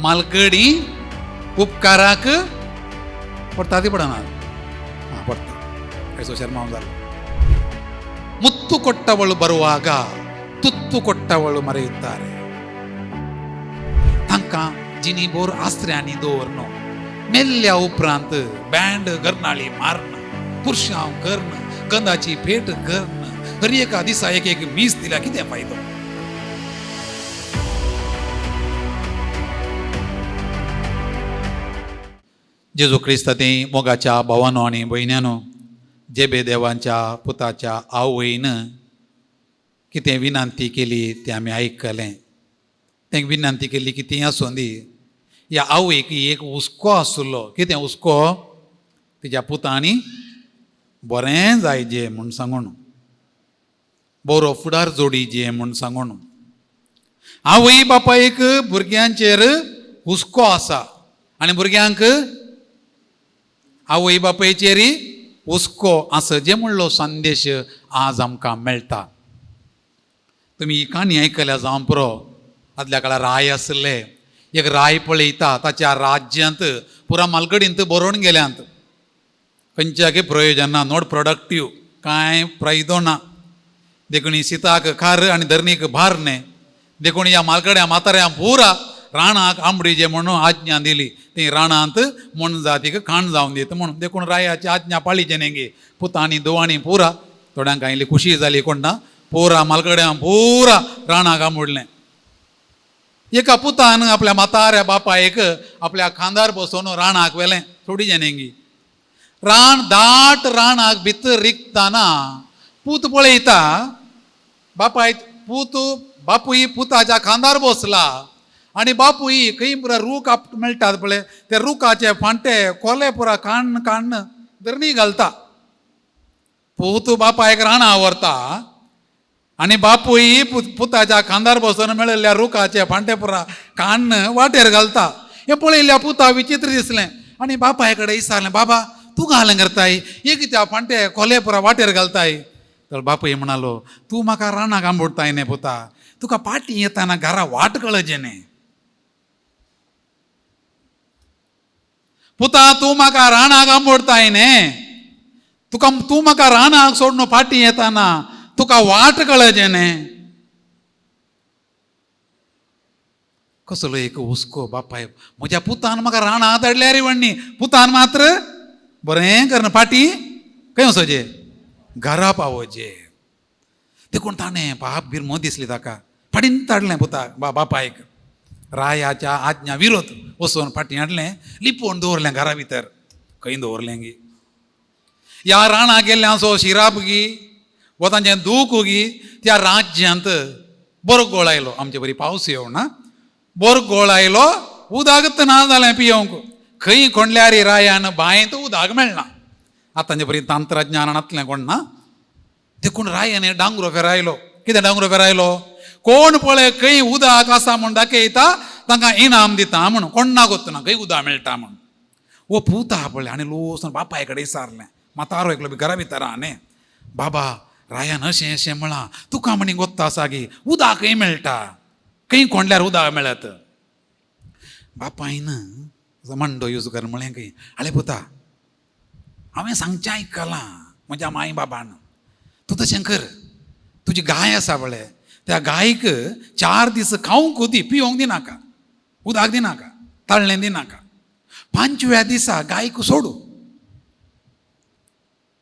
मालगडी उपकाराक पडटा ती पडना? हां पडटा. ऐसो शर्माव जालो. ಮುತ್ತು ಕೊಟ್ಟವಳು ಬರುವಾಗ ತುತ್ತು ಕೊಟ್ಟವಳು ಮರೆಯುತ್ತಾರೆ. तांकां जिनी बोर आसऱ्यांनी दवरनो मेल्ल्या उपरांत बँड गरनाळी माਰਨ, पुरशांव कर्ण, गंधाची भेट कर्ण, हर एका दिसा एक एक मीस दिल्या कितें फायदो? जेजू क्रिस्ता ती मोगाच्या भावानो आनी भयण्यानो, जेबे देवांच्या पुताच्या आवयन कितें विनंती केली तें आमी आयकलें. तें विनंती केली की ती आसूं दी. ह्या आवयक एक हुस्को आसलो. कितें हुस्को? तिच्या पुतांनी बरें जायजे म्हूण सांगून, बरो फुडार जोडीजे म्हूण सांगून. आवय बापायक भुरग्यांचेर हुस्को आसा आनी भुरग्यांक आवय बापायचेरय हुस्को आसा जे म्हणलो संदेश आज आमकां मेळटा. तुमी ही काणी आयकल्या जावं पुरो. आदल्या काळार राय आसले. एक राय पळयता ताच्या राज्यांत पुरा मालगडींत बरोवन गेल्यांत. खंयच्याकय प्रयोजन ना, not productive, कांय फायदो ना. देखून ही सिताक खार आनी धरणीक भार न्ही. देखून ह्या मालगड्या म्हाताऱ्या पुरा राणाक आंबडीचे म्हणून आज्ञा दिली. ती राणांत मोनजातीक खाण जावन दित म्हणून. देखून रायाची आज्ञा पाळीचे न्ही. पुतांनी धुवांनी पुरा थोड्यांक इल्ली खुशी जाली कोण ना, पुरा मालगड्यां पुरा राणाक आंबुडलें. एका पुतान आपल्या म्हाताऱ्या बापायक आपल्या खांदार बसोवन राणाक व्हेलें थोडी जेनेंगी. रान दाट राणाक भितर रिगताना पूत पळयता बापाय पूत बापूय पुताच्या खांदार बसला आनी बापूय खंय पुरा रूख मेळटात पळय ते रुखाचे फांटे कोले पुरा काण्ण काण्ण धरणी घालता. पूत बापायक राणां व्हरता आनी बापूय पुताच्या खांदार बसून मेळिल्ल्या रुखाचे फांटे पुरा काण्ण वाटेर घालता. हें पळयल्ल्या पुता विचित्र दिसलें आनी बापाय कडेन विचारलें, बाबा तूं घालें करताय हे कित्या फांटे कोले पुरा वाटेर घालताय? तर बापूय म्हणालो, तूं म्हाका रानाक आंबुडताय न्ही पुता, तुका पाटी येताना घरा वाट कळचे न्ही. पुता तूं म्हाका रानाक आंबोडताय न्ही, तुका तूं म्हाका रानाक सोडून फाटीं येताना तुका वाट कळचे न्ही. कसलो एक हुस्को बापाय, म्हज्या पुतान म्हाका रानाक धाडल्या रे वण्णी, पुतान मात्र बरें करना फाटीं खंय वचोचें घरा पावोचें. देखून ताणें पाप बिरमो दिसली ताका, फाटीन धाडलें पुताक बापायक. रायाच्या आज्ञा विरोध वचून फाटीं हाडलें, लिपोवन दवरलें घरा भितर. खंय दवरलें गी? ह्या राणा गेल्ल्या शिराप गी वा तांचें दूख गी त्या राज्यांत बरो गोळ आयलो. आमचे बरी पावस येवना, बरो गोळ आयलो, उदक ना जालें पियोवंक. खंय कोणल्यार रायान बांयत उदक मेळना. आतांचे बरी तंत्रज्ञान नातलें कोण ना. देखून रायान डांगरो फेरायलो. कितें डांगरो फेरायलो? कोण पळय खंय उदक आसा म्हूण दाखयता तांकां इनाम दिता म्हूण. कोण ना गोतना खंय उदक मेळटा म्हूण. वो पुता पळय आनी लोसन बापाय कडेन विचारलें, म्हातारो एकलो घरा भितर आहा न्ही, बाबा रायान अशें अशें म्हळां, तुका म्हणी गोत्ता आसा की उदक खंय मेळटा, खंय कोंडल्यार उदक मेळत? बापायन मांडो यूज कर म्हळें खंय, आळे पुता हांवें सांगचें आयकलां म्हज्या माय बाबान, तूं तशें कर, तुजी गाय आसा पळय त्या गायक 4 दीस खावंक दी, पिवंक दिनाका, उदक दिनाका, ताळणें दिनाका. 5व्या दिसा गायक सोडू.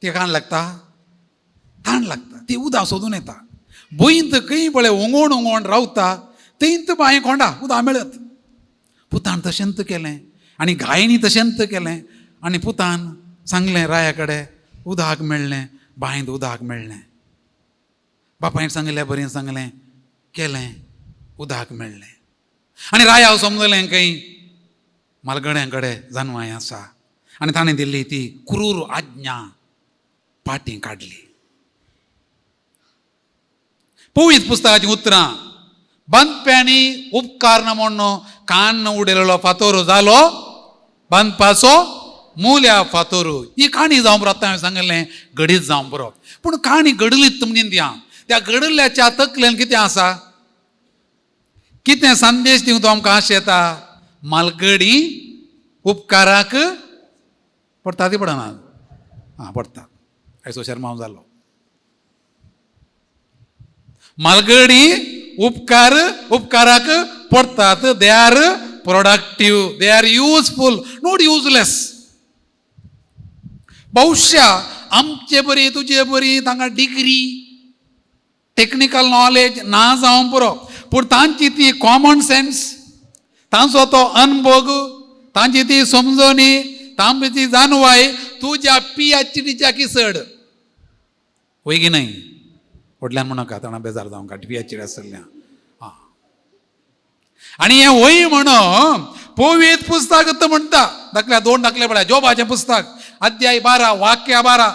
ती काण लागता, ताण लागता, ती उदक सोदून येता. भंयंत खंय पळय उंगोण उंगोण रावता, थंयत बांय कोंडा उदक मेळत. पुतान तशेंच केलें आनी गायनी तशेंच केलें आनी पुतान सांगलें राया कडेन, उदक मेळ्ळें, बांयंत उदक मेळ्ळें. बापायन सांगलें बरें सांगलें, केलें, उदक मेळ्ळें. आनी रायाव समजलें खंय मालगड्यां कडेन जानवाय आसा आनी ताणें दिल्ली ती क्रूर आज्ञा पाटी काडली. पवित्र पुस्तकाचीं उतरां, बांदप्यांनी उपकारना म्हूण कान्न उडयलेलो फातोर जालो बांदपाचो मुल्या फातोर. ही काणी जावं पुरो, आतां हांवें सांगलें घडीत जावं पुरो, पूण काणी घडलीत तुमची ती त्या घडिल्ल्याच्या तकलेन कितें आसा, कितें संदेश दिवं तो आमकां आशेता? मालगडी उपकाराक पडटा ती पडना? आं, पडटा. आयचो शर्माव जालो. मालगडी उपकार उपकाराक पडटात. They are productive, they are useful, not useless. बहुशा आमचे बरी तुजे बरी तांकां डिग्री, टेक्निकल नॉलेज ना जावंक पुरो, पूण तांची ती कॉमन सेन्स, तांचो तो अनभोग, तांची ती समजणी, तांची ती जाणवाय तुज्या पीएचडीच्या की चड वय की न्हय? व्हडल्यान म्हणूनाका, ताणा बेजार जावंक पीएचडी आसल्या. आं, आनी हें वय म्हणून पवित्र पुस्तक म्हणटा. दाखल्या दोन दाखले पळया. जोबाचें पुस्तक अध्याय 12 वाक्य 12.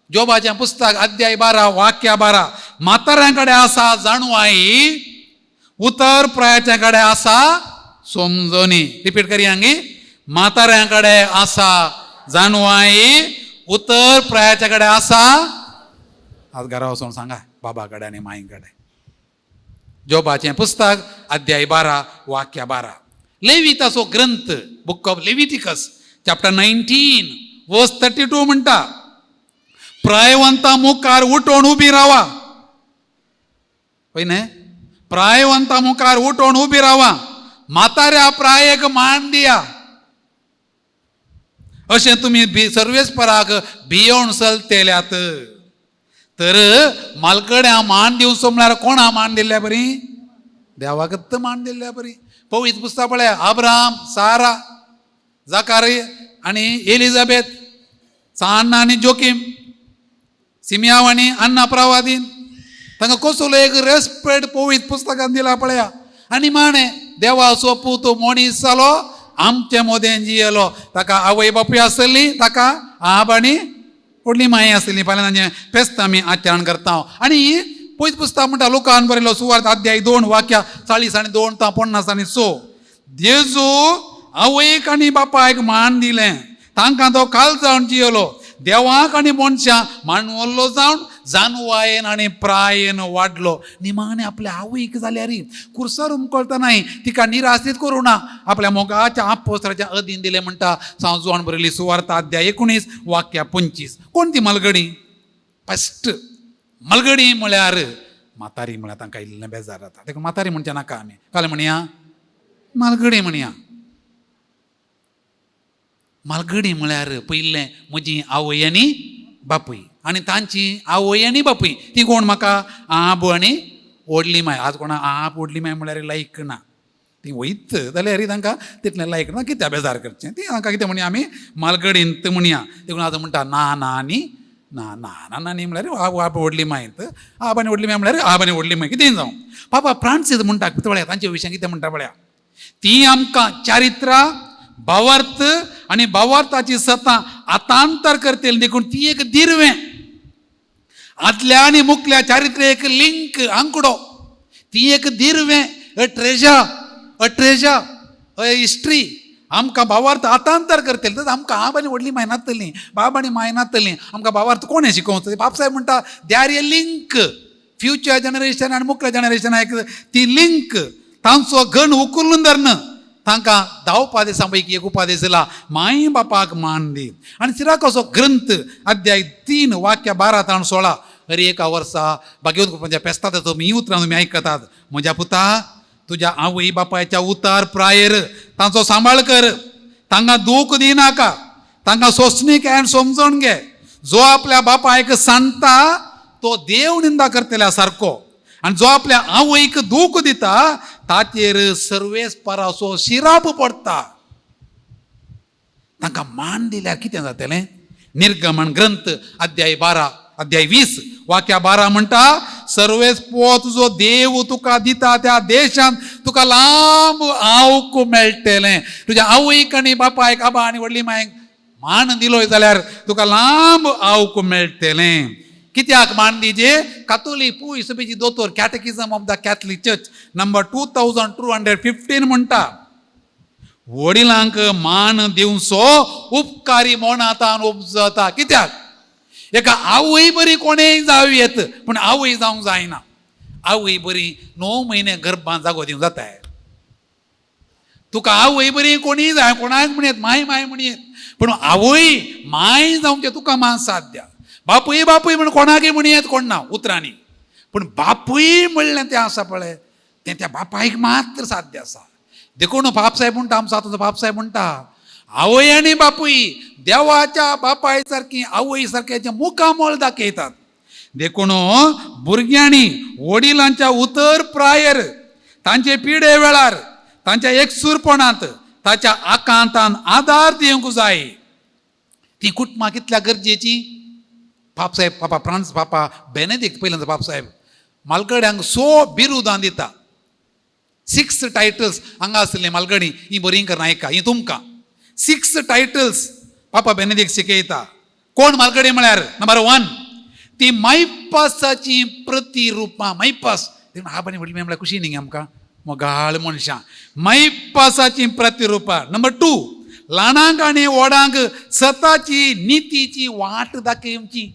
जोबाचें पुस्तक अध्याय 12 वाक्य 12. म्हाताऱ्यां कडेन आसा जाणवाय, उतर प्रायाच्या कडेन आसा समजणी. रिपीट करया गी. म्हाताऱ्यां कडेन आसा जाणवाय, उतर प्रायाच्या कडेन आसा. आज घरा वचून सांगा बाबा कडेन आनी माई कडेन. जोबाचें पुस्तक अध्याय 12 वाक्य 12. लेविताचो ग्रंथ, Book of Leviticus chapter 19 verse 32 म्हणटा, प्रायवंता मुखार उठोवन उबी रावा. हय न्हय? प्रायवंता मुखार उठोवन उबी रावा, म्हाताऱ्या प्रायेक मान दिया. अशें तुमी सर्वेस्पराक भियोवन चलतेल्यात. तर मालकड्या मान दिवचो म्हळ्यार कोणा मान दिल्ल्या बरी? देवाकच मान दिल्ल्या बरी. पवित्र पुस्तक पळया. आब्राम, सारा, जाकारी आनी एलिझाबेथ, सान्ना आनी जोकीम, सिमियाव आनी अन्ना प्रवादीन, तांकां कसलो एक रेस्पेक्ट पवित्र पुस्तकान दिला पळया. आनी माणे देवाचो पूत मनीस जालो, आमचे मोदें जियेलो. ताका आवय बापूय आसली, ताका आब आनी व्हडली माय आसली. फाल्यां तांचें फेस्त आमी आचरण करता. आनी पयस पुस्तक म्हणटा, लोकान बरयलो सुवार्थ अध्याय 2 वाक्या 40 आनी 2 ता 50 आनी 6. जेजू आवयक आनी बापायक मान दिलें, तांकां तो काल जावन जियेलो. देवाक आनी मनशां मानवल्लो जावन जानवायेन आनी प्रायेन वाडलो. निमाणे आपल्या आवयक जाल्यार कुर्सार उमकळटनाय तिका निराशीत करूं ना, आपल्या मोगाच्या आपोसराच्या अधीन दिलें म्हणटा सांजवान बरयली सुवार्थ अध्याय 19 वाक्या 25. कोण ती मालगडी? फस्ट मालगडी म्हळ्यार म्हातारी म्हळ्यार तांकां इल्लें बेजार जाता. देखून म्हातारी म्हणचें नाका, आमी काल म्हणया मालगडी म्हणया. मालगडी म्हळ्यार पयलें म्हजी आवय आनी बापूय, आनी तांची आवय आनी बापूय ती कोण म्हाका? आबो आनी व्हडली माय. आज कोणा आब व्हडली माय म्हळ्यार लायक ना. ती वयत जाल्यार तांकां तितलें लायक ना, कित्याक बेजार करचें? ती तांकां कितें म्हणया आमी? मालगडींत म्हणया. देखून आतां म्हणटा ना ना आनी ना ना ना नानी म्हळ्यार आब आब व्हडली मायत, आब आनी व्हडली माय म्हळ्यार आब आनी व्हडली माय, कितें जावं. पापा फ्रांसीस म्हणटा पळया, तांचे विशयान कितें म्हणटा पळया. ती आमकां चारित्रा, भावार्थ आनी भावार्थाची सतां आतांतर करतली. देखून ती एक दिरवें, आदल्या आनी मुखल्या चारित्र्य एक लिंक, आंकडो. ती एक दिरवें, a treasure, a treasure, a history. आमकां भावार्थ आतांतर करतली. तर आमकां आब आनी व्हडली माय नातली, बाब आनी माय नातली, आमकां भावार्थ कोणें शिकोवचो? बापसाहेब म्हणटा, they are a link, future generation आनी मुखल्या जनरेशन एक ती लिंक. तांचो गण उखलून धरून तांकां 10 उपादेसां पैकी एक उपादेश दिला, माय बापाक मान दी. आनी सिराकाचो ग्रंथ अध्याय 3 वाक्य 12 ताण 16. हर एका वर्सा भाग्यवंत कृपाच्या पेस्तात तुमी ही उतरां तुमी आयकतात. म्हज्या पुता, तुज्या आवय बापायच्या उतार प्रायर तांचो सांबाळ कर, तांकां दूख दिनाका, तांकां सोंसणीक आनी समजून घे. जो आपल्या बापायक सांडटा तो देव निंदा करतल्या सारको, आनी जो आपल्या आवयक दूख दिता ताचेर सर्वेस्पराचो शिराप पडटा. तांकां मान दिल्यार कितें जातलें? निर्गमन ग्रंथ अध्याय 12, अध्याय 20 वाक्या 12 म्हणटा, सर्वेस पो तुजो देव तुका दिता त्या देशांत तुका लांब आवक मेळटलें. तुज्या आवयक आनी बापायक, आबा आनी व्हडली मायक मान दिलो जाल्यार तुका लांब आवक मेळटलें. कित्याक मान दिजे? कातोलीक पूय सभेची दोतोर, Catechism of the Catholic Church number 2215 म्हणटा, वडिलांक मान दिवचो उपकारी मोनातान उपजता. कित्याक? एका आवय बरी कोणेय जावं येत, पूण आवय जावंक जायना. आवय बरी 9 म्हयने गर्भान जागो दिवंक जाताय. तुका आवय बरी कोणीय जाय, कोणाक म्हणयत माय माय म्हणयत, पूण आवय माय जावचें तुका मा साध्य. बापूय बापूय म्हण कोणाकय म्हणयत कोण ना उतरांनी, पूण बापूय म्हणलें तें आसा पळय तें त्या बापायक मात्र साध्य आसा. देखून बापसाहेब म्हणटा, आमचो आतांचो बापसाहेब म्हणटा, आवय आनी बापूय देवाच्या बापाय सारकी आवय सारक्याचें मुखामळ दाखयतात. देखून भुरग्यांनी वडिलांच्या उतर प्रायर तांचे पिडे वेळार तांच्या एकसूरपणांत ताच्या आकांतान आदार दिवंक जाय. ती कुटुंबां कितल्या गरजेची. बापसाहेब पापा फ्रांस पापा बेनेदिक्त पयल्यांचो बापसाहेब मालगड्यांक 100 बिरुदां दिता. 6 टायटल्स हांगा आसले मालगडी, ही बरी करून आयका, ही तुमकां 6 टायटल्स पापा बेनेदिक्त शिकयता. कोण मालगडी म्हळ्यार नंबर 1 ती मायपासाची प्रतिरुपां. मायपास आबा व्हडली म्हळ्यार खुशी न्ही आमकां मोगाळ मनशां, मायपासाची प्रतिरुपां. नंबर 2 ल्हानांक आनी व्हडांक सताची नितीची वाट दाखयची.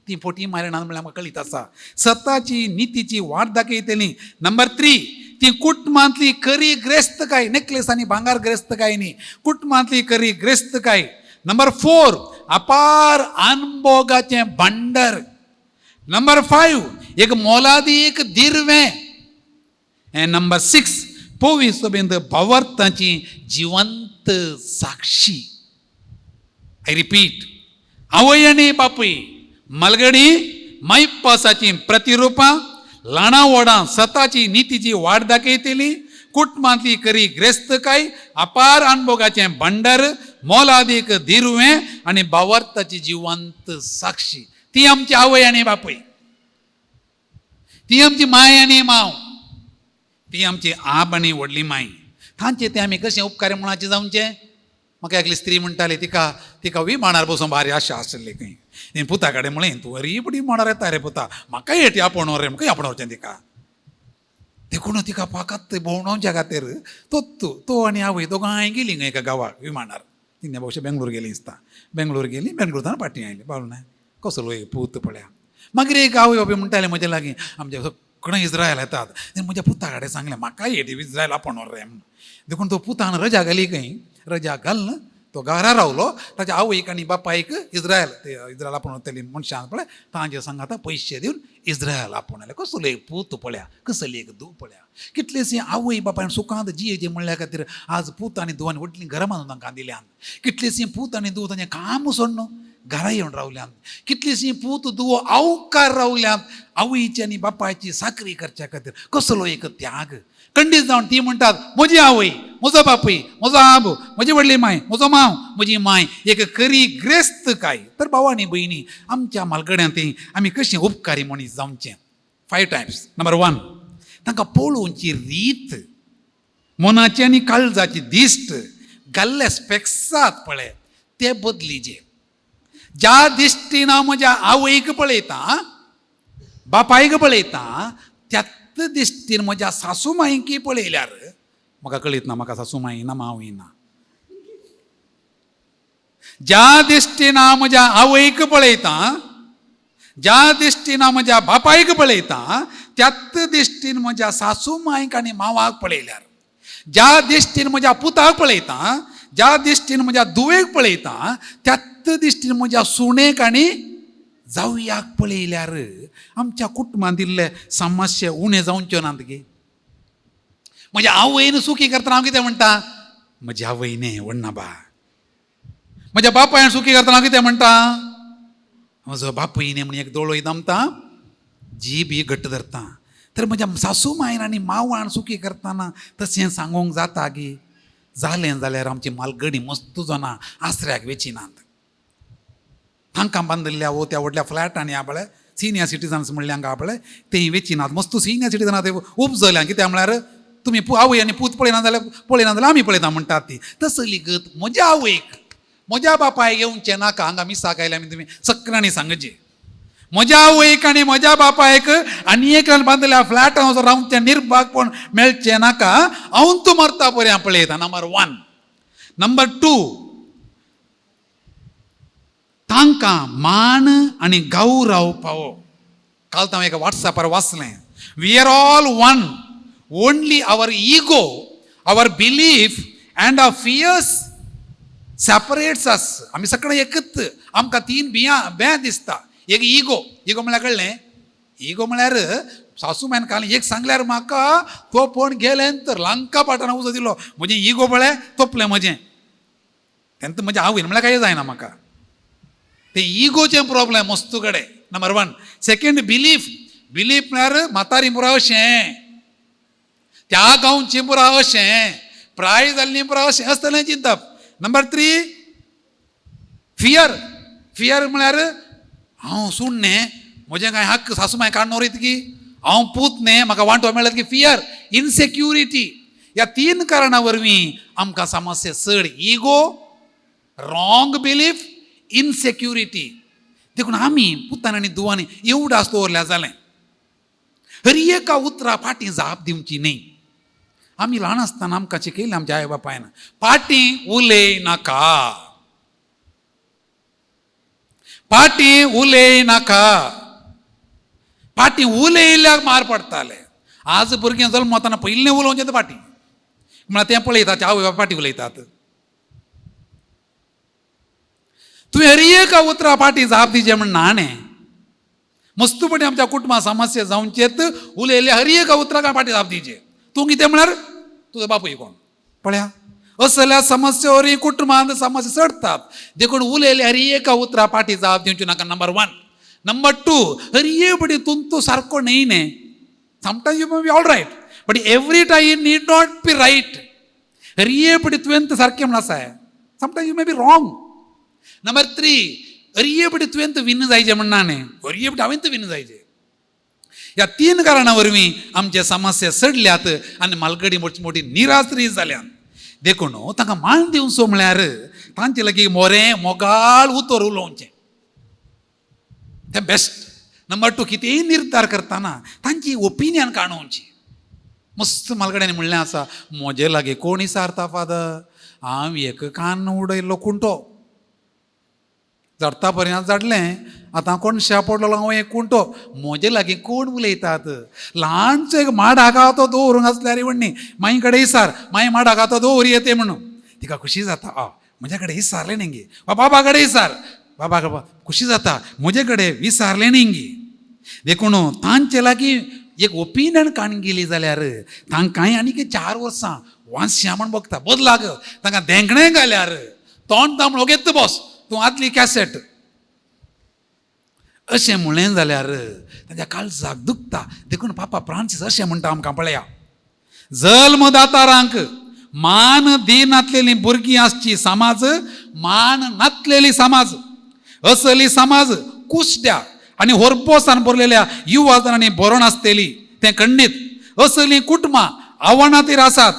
ती फोटी मारिना म्हळ्यार आमकां कळीत आसा, सताची नितीची वाट दाखयतली. नंबर 3 ती कुटुंबांतली खरी ग्रेस्तकाय, नेकलेस आनी भांगार ग्रेस्तकाय न्ही, कुटुंबांतली खरी ग्रेस्तकाय. नंबर 4 अपार अनभोगाचें भांडर. नंबर 5 एक मोलादीक दिर्वें. आनी नंबर 6 पवित्र सभेंत भावार्थाची जिवंत साक्षी. I repeat, आवय आनी बापूय मालगडी मायपासाची प्रतिरुपां, ल्हानां व्हडां सताची नितीची वाट दाखयतली, कुटुंबांतली खरी ग्रेस्तकाय, अपार अनभोगाचें भांडर, मोलादीक दिर्वें आनी भावार्थाची जिवंत साक्षी. ती आमची आवय आनी बापूय, ती आमची माय आनी माव, ती आमची आब आनी व्हडली माय. तांचे ते आमी कशें उपकार म्हणाचे जावचें. म्हाका एकली स्त्री म्हणटाली, तिका तिका विमानार बसून भारी आशा आशिल्ली खंय. तेणें पुता कडेन म्हणलें, तूं अरी बडी विमानार येता रे पुता, म्हाका येटी आपोवन रे, म्हाका आपोवन वचचें तिका. देखून तिका फाकत भोंवडावच्या खातीर तो तो आनी आवय दोगांय गेली खंय एका गांवाक विमानार. तिणें भोवशा बेंगलोर गेली दिसता, बेंगलोर गेली, बेंगलोर फाटीं आयली. बावल ना कसलो एक पूत पळया. मागीर एक आवय बापूय म्हणटाले म्हज्या लागीं, आमच्या सगळें इस्रायल येतात. तेणें म्हज्या पुता कडेन सांगलें, म्हाका येटी इस्रायल आपोवन रे म्हणून. देखून तो पुतान रजा घाली खंय, रजा घालून तो घरा रावलो. ताच्या आवयक आनी बापायक इस्रायल ते इस्रायल आपोवन वतली मनशां पळय तांचे सांगाता पयशे दिवन इस्रायल आपोवन आयले. कसलो एक पूत पळया, कसली एक धूव पळया. कितलेशी आवय बापायन सुखांत जियेचे म्हणल्या खातीर आज पूत आनी धुवान व्हडलीं घरां बांदून तांकां दिल्यान. कितलीशीं पूत आनी धूव तांचें काम सोडून घरा येवन रावल्यान. कितलीशीं पूत धुवो आवकार रावल्यात आवयची आनी बापायची साकरी करच्या खातीर. कसलो एक त्याग. खंडीत जावन ती म्हणटात, म्हजी आवय, म्हजो बापूय, म्हजो आबो, म्हजी व्हडली माय, म्हजो मांव, म्हजी माय एक खरी ग्रेस्तकाय. तर भाव आनी भयणी, आमच्या मालगड्यांत आमी कशें उपकारी मनीस जावचें. 5 टायप्स. नंबर 1 तांकां पळोवची रीत, मनाची आनी काळजाची दिश्ट, घाल्ले स्पेक्सात पळय ते बदलीचे. ज्या दिश्टीन हांव म्हज्या आवयक पळयतां, बापायक पळयतां, त्याच दिश्टीन म्हज्या सासू मांयकी पळयल्यार म्हाका कळीत ना, म्हाका सासू माई ना, मावय ना. ज्या दिश्टीन हांव म्हज्या आवयक पळयतां, ज्या दिश्टीन हांव म्हज्या बापायक पळयतां, त्याच दिश्टीन म्हज्या सासू मांयक आनी मावाक पळयल्यार, ज्या दिश्टीन म्हज्या पुताक पळयतां, ज्या दिश्टीन म्हज्या धुवेक पळयतां, त्याच दिश्टीन म्हज्या सुणेक आनी जावयाक पळयल्यार आमच्या कुटुंबांत दिल्ले समस्या उणें जावच्यो नात गे. म्हज्या आवयन सुखी करतना हांव कितें म्हणटा, म्हज्या आवयने व्हडना बा. म्हज्या बापायन सुखी करतना हांव कितें म्हणटा, म्हजो बापूय न्ही म्हण एक दोळो दमता, जीब ही घट्ट धरता. तर म्हज्या सासू मायन आनी मावान सुखी करतना तशें सांगूंक जाता गी. जालें जाल्यार आमची मालगडी मस्त जाणां आसऱ्याक वेचिनात. तांकां बांदिल्ल्या वो त्या व्हडल्या फ्लॅटांनी हा पळय, सिनियर सिटीजन्स म्हणल्या हांगा पळय तें वेचिनात. मस्त सिनियर सिटीजनां ते उपजल्या. कित्याक म्हळ्यार तुमी आवय आनी पूत पळयना जाल्यार पळयना जाल्यार आमी पळयता म्हणटात ती. तसली गत म्हज्या आवयक म्हज्या बापायक येवचें नाका. हांगा मिसाक आयल्या आमी तुमी सगळ्यांनी सांगचें, म्हज्या आवयक आनी म्हज्या बापायक आनी एकल्यान बांदिल्ल्या फ्लॅटान वचून रावचें निर्भागपण मेळचें नाका. हांव तूं मरता पर्यंत पळयता. नंबर 1. नंबर 2, तांकां मान आनी गौरव पावो. काल हांवें एका वॉट्सॅपार वाचलें, we are all one, only our ego, our belief And of fears separates us. आमी सगळें एकच, आमकां तीन बियां बें दिसता. एक इगो, इगो म्हळ्यार कळ्ळें? इगो म्हळ्यार सासू मायन काल एक सांगल्यार म्हाका तो पण गेलें तर लंका पाटान उजो दिलो, म्हजें इगो पळय तोपलें म्हजें, तेन्ना म्हजें आवयन म्हळ्यार कांय जायना म्हाका. ते इगोचें प्रॉब्लेम मस्तू कडेन, number one. Second belief, belief म्हळ्यार म्हातारी पुरा अशें, त्या गांवची पुरा अशें, प्राय जाल्ली पुरा अशें आसतलें चिंतप. नंबर थ्री फियर, फियर म्हळ्यार हांव सूण न्ही, म्हजें कांय हक्क सासू माय काडून व्हरीत की, हांव पूत न्ही म्हाका वांटो मेळत की, फियर, इनसेक्युरिटी. ह्या तीन कारणां वरवीं आमकां समस्या चड, इगो, रॉंग बिलीफ, इनसेक्युरिटी. देखून आमी पुतान आनी धुवांनी एवढास दवरल्यार जालें, हर एका उतरा फाटीं जाप दिवची न्ही. आमी ल्हान आसतना आमकां शिकयलें आमच्या आवय बापायन, फाटीं उलय नाका, फाटीं उलय नाका. फाटीं उलयल्याक मार पडटाले. आज भुरगें जल्मतना पयलीं उलोवचें तें फाटीं, म्हळ्यार तें पळयतात आवय बापाय फाटीं उलयतात. तुवें हर एका उतरा फाटीं जाप दिवचें म्हण ना न्ही. मस्तपणी आमच्या कुटुंबा समस्या जावचेत उलयल्ल्या हर एका उतराक फाटीं जाप दिवचें. तूं कितें म्हळ्यार तुजो बापूय कोण पळया. असल्या समस्या वरवीं कुटुंबांत समस्या चडतात. देखून उलयले हर एका उतरा फाटीं जाप दिवची नाका, नंबर वन. नंबर टू, हर एक तूं सारको न्ही न्ही. Sometimes you may be all right but every time need not be right. हर एक तुवें सारकें म्हण आसा, sometimes you may be wrong. Number three, हर एक तुवें विन जायचें म्हण ना न्ही, हर एक हांवें विन जायचें. ह्या तीन कारणां वरवीं आमचे समस्या सडल्यात आनी मालगडी मोठी मोठी निराश्री जाल्यात. देखून तांकां मान दिवचो म्हळ्यार तांचे लागीं मोरें मोगाळ उतर उलोवचें तें बेस्ट. नंबर टू, कितेंय निर्धार करतना तांची ओपिनियन काणोवची. मस्त मालगड्यांनी म्हणलें आसा, म्हजे लागीं कोण विचारता फादर, हांव एक कान उडयल्लो कुंटो, झाडटा पर्यंत झाडलें, आतां कोण शा पडलेलो हांव एक कुंटो, म्हजे लागीं कोण उलयतात. ल्हानसो एक माडाक हांव तो दवरूंक आसल्यार म्हणणी माई कडेन विचार, माई माडाक हांव तो दवर येते म्हणून तिका खुशी जाता. आ म्हज्या कडेन विचारलें न्ही गे, वा बाबा कडेन विचार, बाबा खुशी जाता म्हजे कडेन विचारलें न्ही गे. देखून तांचे लागीं एक ओपिनियन काडून गेली जाल्यार तांकांय आनीक 4 वर्सां वांश्या म्हण बघता बदलाक तांकां धेंकणें घाल्यार तोंड तांबड ओगेत बस तूं आदली कॅसेट अशें म्हणलें जाल्यार तांच्या काळजाक दुखता. देखून पापा फ्रांसीस अशें म्हणटा आमकां, पळया, जल्मदातारांक मान दिनातलेली भुरगीं आसची समाज, मान नातलेली समाज, असली समाज कुसड्या आनी होरपोसान भरलेल्या युवाजणांनी भरून आसतली तें खंडीत. असलीं कुटुंबां आव्हानातीर आसात.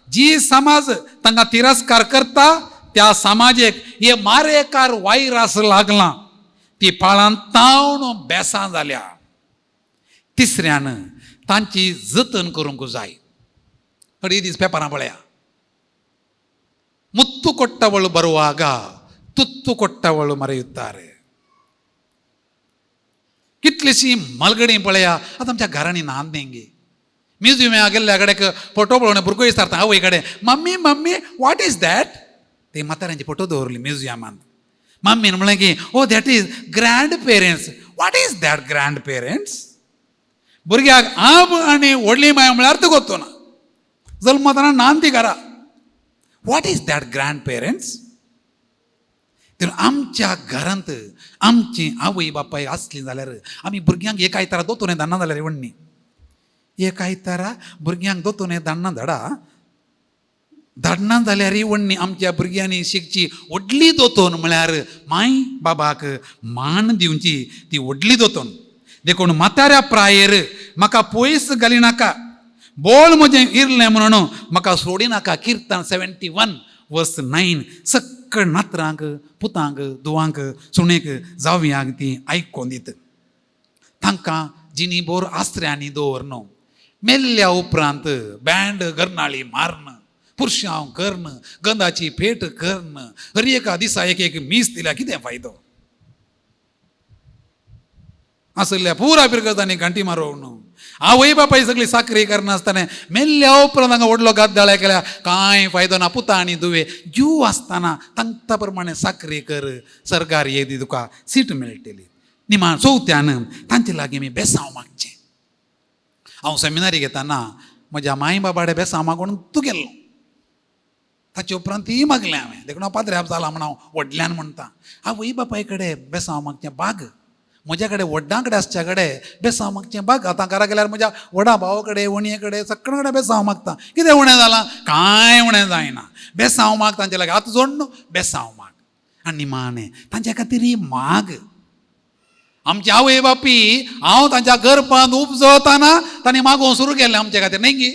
जी समाज तांकां तिरस्कार करता त्या समाजेक हे मारेकार वायरास लागलां, ती पाळां तावन बेसां जाल्या. तिसऱ्यान तांची जतन करूंक जाय. थोडे दीस पेपरां पळया, ಮುತ್ತು ಕೊಟ್ಟವಳು ಬರುವಾಗ ತುತ್ತು ಕೊಟ್ಟವಳು ಮರೆಯುತ್ತಾರೆ. कितलीशी मालगडी पळया आतां आमच्या घरांनी नांद न्ही. म्युझियमा गेल्ल्या कडेक फोटो पळोवन भुरगो विचारता आवय कडेन, mummy mummy what is that? ते म्हाताऱ्यांचे फोटो दवरली म्युझियमांत. मम्मीन म्हणलें की oh that is grandparents. What is that grandparents? भुरग्याक आब आनी व्हडली माय म्हळ्यार अर्थ गोत्तो ना, जल्मतना नान ती घरा. What is that grandparents? तर आमच्या घरांत आमची आवय बापाय आसली जाल्यार आमी भुरग्यांक एक आयतारा दोतोर धाडना जाल्यार व्हडली एक आयतारा भुरग्यांक दोतोर धाडना धाडा धाडना जाल्यार व्हडली आमच्या भुरग्यांनी शिकची व्हडली दोतोन म्हळ्यार माय बाबाक मान दिवची ती व्हडली दोतोन. देखून म्हाताऱ्या प्रायेर म्हाका पयस घालिनाका, बोळ म्हजें इरलें म्हणून म्हाका सोडिनाका. किर्तन 71 verse 9. सक्कळ नातरांक पुतांक धुवांक सुणेक जावयांक ती आयकोन दित. तांकां जिणी बोर आसऱ्यांनी दवर न्हू. मेल्ल्या उपरांत बँड गरनाळी माਰਨ, पुरशांव कर्ण, गंधाची फेट कर्ण, हर एका दिसा एक एक मीस दिल्यार कितें फायदो? आसल्या पुरा फिरगजांनी घांटी मारोवन आवय बापाय सगळी साकरी करनासतना मेल्ल्या उपरांत हांगा व्हडलो गद्दाळ केल्या कांय फायदो ना. पुता आनी दुवे जीव आसतना तांकां प्रमाणे साकरी कर, सरकार येदी तुका सीट मेळटली. निमाण चवथ्यान तांचे लागीं आमी बेसांव मागचें. हांव सेमिनारी घेताना म्हज्या माय बाबाडे बेसांव मागून तूं गेल्लो, ताचे उपरांत तीय मागलें हांवें. देखून हांव पाद्र्याब जाला म्हण हांव व्हडल्यान म्हणटा, आवय बापाय कडेन बेसांव मागचें बाग. म्हज्या कडेन व्हड्डां कडेन आसच्या कडेन बेसांव मागचें बाग. आतां घरा गेल्यार म्हज्या व्हडा भावा कडेन वणये कडेन सगळे कडेन बेसांव मागता. कितें उणें जालां? कांय उणें जायना. बेसांव माग तांचे लागीं, हात जोडून बेसांव माग. आनी निमाणें तांच्या खातीर माग. आमची आवय बापी हांव तांच्या गर्भांत उपजताना तांणी मागोवंक सुरू केलें आमचे खातीर, न्ही गी?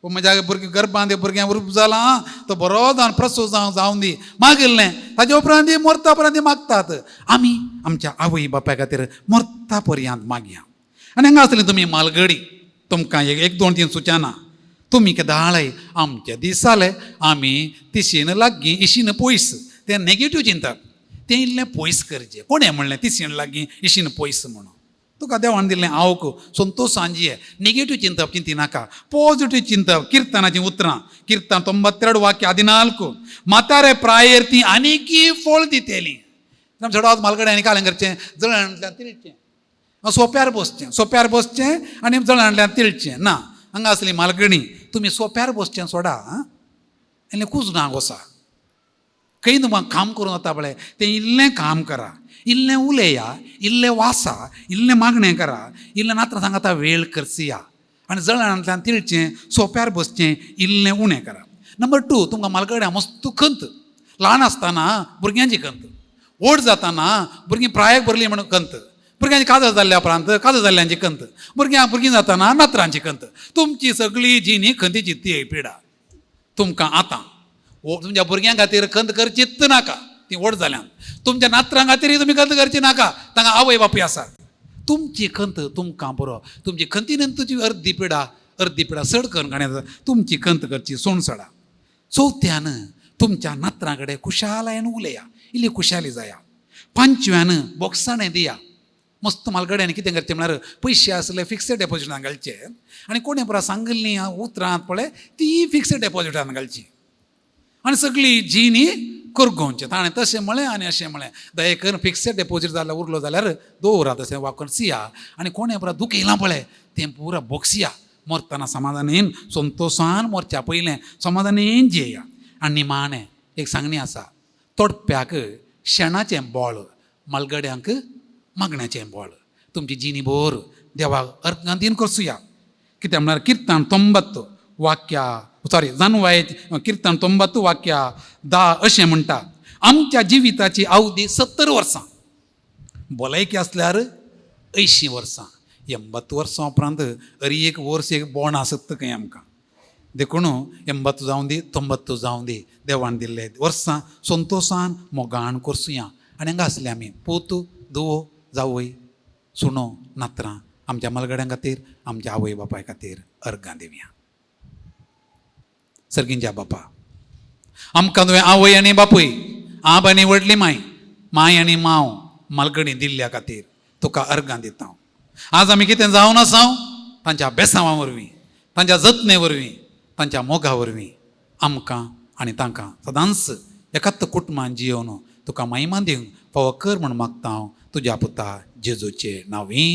म्हज्या भुरगीं गर्भांत भुरग्यां रूप जाला तो बरो जावन प्रसूत जावन जावन दी मागिल्लें. ताजे उपरांत ती मरता पर्यंत ती मागतात. आमी आमच्या आवय बापाय खातीर मरता पर्यंत मागया. आनी हांगा आसली तुमी मालगडी, तुमकां एक दोन तीन सुचना. तुमी केदाळय आमचे दीस जाले आमी तिशीन लागीं इशीन पयस, तें नेगेटीव चिंतप तें इल्लें पयस करचें. कोणें म्हणलें तिशीन लागीं इशीन पयस म्हणून? तुका देवान दिल्लें आवक संतोशान जिये. नेगेटीव चिंतप चिंती नाका, पॉजिटीव चिंतप. किर्तनाचीं उतरां, किर्तन 92 वाक्य 14, म्हातारे प्रायेर ती आनीकी फळ दितेली. चडावत मालगडे आनी कालें करचें, जळांतल्यान तिळचें, सोप्यार बसचें, सोप्यार बसचें आनी जळांतल्यान तिळचें ना. हांगा आसली मालगणी, तुमी सोप्यार बसचें सोडा, इल्लें कुजनाक वसा, खंय तुमकां काम करूं जाता पळय तें इल्लें काम करा, इल्लें उलया, इल्लें वासा, इल्लें मागणें करा, इल्लें नात्रां सांगाता वेळ करसिया. आनी जळांतल्यान तिळचें, सोप्यार बसचें इल्लें उणें करा. नंबर 2, तुमकां मालगड्यां मस्त खंत. ल्हान आसतना भुरग्यांची खंत, व्हड जाताना भुरगीं प्रायक भरली म्हणून खंत, भुरग्यांची काजर जाल्ल्या उपरांत काजर जाल्ल्यांची खंत, भुरग्यां भुरगीं जाताना नात्रांची खंत. तुमची सगळी जिणी खंतीची ती पिडा. तुमकां आतां तुमच्या भुरग्यां खातीर खंत करचीच नाका, ती व्हड जाल्यान. तुमच्या नात्रां खातीरय तुमी खंत करची नाका, तांकां आवय बापूय आसात. तुमची खंत तुमकां बरो, तुमची खंतीन तुजी अर्दी पिडा, अर्दी पिडा चड करून काडया. तुमची खंत करची सोण सोडा. चवथ्यान तुमच्या नात्रां कडेन खुशालायन उलया, इल्ली खुशाली जाया. पांचव्यान बोगसाणें दिया. मस्त मालगड्यांनी कितें करचें म्हळ्यार पयशे आसले फिक्स्ड डेपोजिटान घालचे आनी कोणें पुरा सांगिल्लीं उतरां पळय ती फिक्स्ड डेपोजिटान घालची आनी सगळी जिणी करगोवचें. ताणें तशें म्हळें आनी अशें म्हळें, दया करून फिक्स्ड डेपोजीट जाल्यार उरलो जाल्यार दवरा तशें वाकून सिया. आनी कोणें पुरा दुखयलां पळय तें पुरा बोगसिया. मरतना समाधानेन संतोशान मरच्या पयलें समाधानेन जियेया. आनी निमाणें एक सांगणी आसा, तोडप्याक शेणाचें बोळ, मालगड्यांक मागण्याचें बोळ. तुमची जिणी भर देवाक अर्गांतीन करसुया. कित्याक म्हळ्यार किर्तन 90 वाक्या सॉरी जानवाय किर्तन 90 वाक्या 10 अशें म्हणटा, आमच्या जिविताची अवधी 70 वर्सां, भलायकी आसल्यार 80 वर्सां. 80 वर्सां उपरांत अरी एक वर्स एक बोण आसत खंय आमकां. देखून 80 जावं दी 90 जावं दी, देवान दिल्ले वर्सां संतोशान मोगान करसुया. आनी हांगा आसले आमी पूत धुवो जावय सुणो नात्रां आमच्या मालगड्यां खातीर आमच्या आवय बापाय खातीर अर्गां दिवया. सर्गींच्या बापा, आमकां तुवें आवय आनी बापूय, आब आनी व्हडली माय, माय आनी मांव मालगणी दिल्ल्या खातीर तुका अर्गां दिता. आज आमी कितें जावन आसा तांच्या बेसांवा वरवीं, तांच्या जतने वरवीं, तांच्या मोगा वरवीं आमकां आनी तांकां सदांच एकाच कुटुंबान जियोवन तुका महिमा दिवंक फावो कर म्हूण मागता हांव तुज्या पुता जेजूचे नांवी.